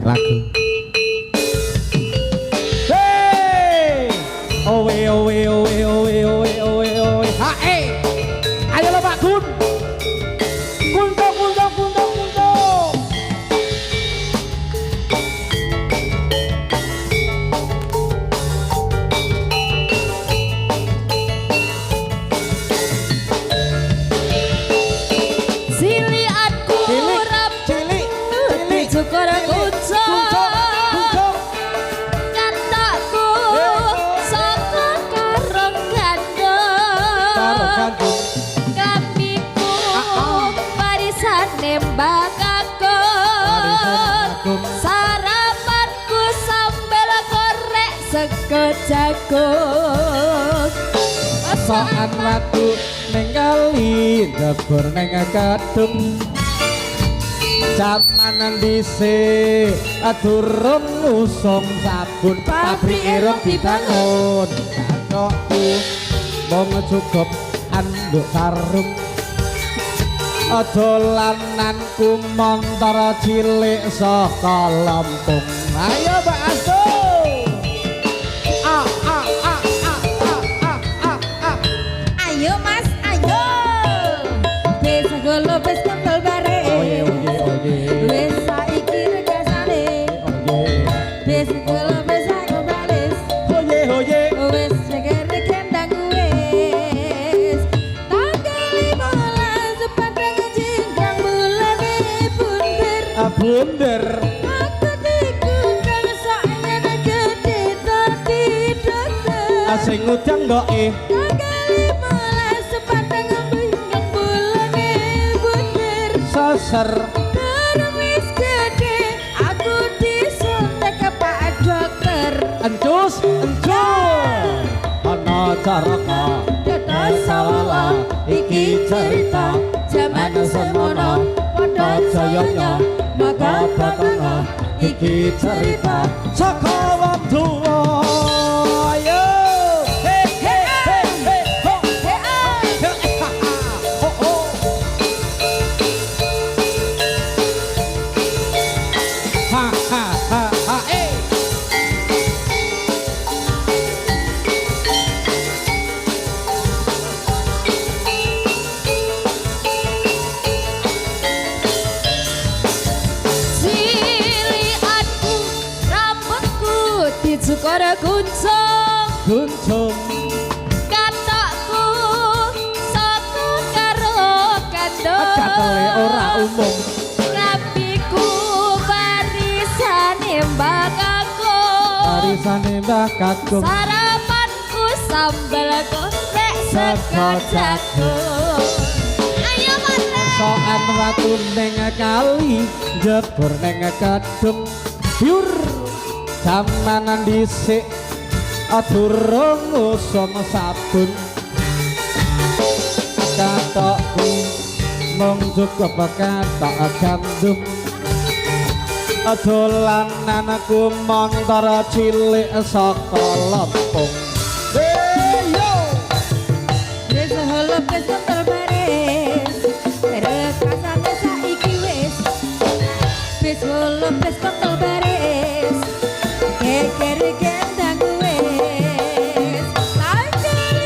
Lagu. Hey! Owe owe owe owe owe owe owe. Ha eh. Ayo lo Pak Gun. Kunto kunto kunto kunto. Cilikanku Cilik, rambut cilik, cilik. Cukur Kunto kuncung kunto. Katakku saka karung Karo gandum gandum. Klambiku warisane Mbah Kakung. Kakung. Sarapanku sambel korek sego jagung. Sokan watu ning kali njebur ning kadung. Jaman dhisik durung usung sabun, pabrik erong dibangun. Katokku mung cukup anduk sarung. Dolananku montor cilik saka Lampung. Ayo Mbak Astu. A a a a a a a a. Ayo Mas, ayo. Wis golo wis kental bare. Oye oye oye. Wis saiki rekasane. Oye. Wis golo wis aku balis. Oye oye. Wis segere kendang wis. Tanggal 15 padang jingkang bulane bunder. Bunder. Aku dikundang sakjane gede dadi dokter. Sing ngundang mboke. Tanggal 15 padang jingkang bulane bunder. Seser. Bareng wis gede aku disuntik Pak Dokter. Encus encus. Ana caraka Dados sawala iki cerita jaman semono padha jayanya maka batanga iki cerita saka wong tuwa. Ayo he he he he ho he ah. he ha ha ho ho ha ha ha ha eh. Cilikanku rambutku dicukur kuncung. Kuncung. Katokku saka karo gandum. Katele ora umum. Klambiku warisane Mbah Kakung. Warisane Mbah Kakung. Sarapanku sambel korek sego jagung. Ayo Matre. Sokan watu ning kali njebur ning kadung. Yur jaman dhisik durung usum sabun. Katokku mung cukup katok gandum. Dolananku montor cilik saka Lampung. Hey yo. Wis holop wis kental baris. Rekasane saiki wis. Wis holop wis kental baris. Geger gendang wis. Tanggal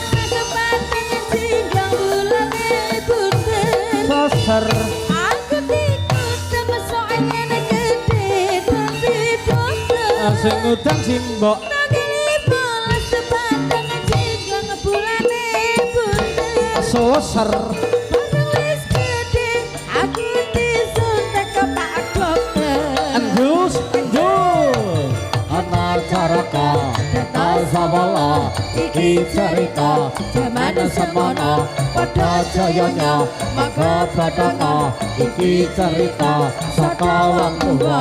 kesempatan jinggang bulane bunder. Seser. Aku dikundang soalnya gede dadi dokter. Sing ngundang simbok. Tanggal 15 padang jinggang bulane bunder. Seser. Bareng wis gede aku disuntik Pak Dokter. Endus endus. Ana caraka sawala iki cerita jaman semono padha jayanya maka bathanga iki cerita saka wong tuwa.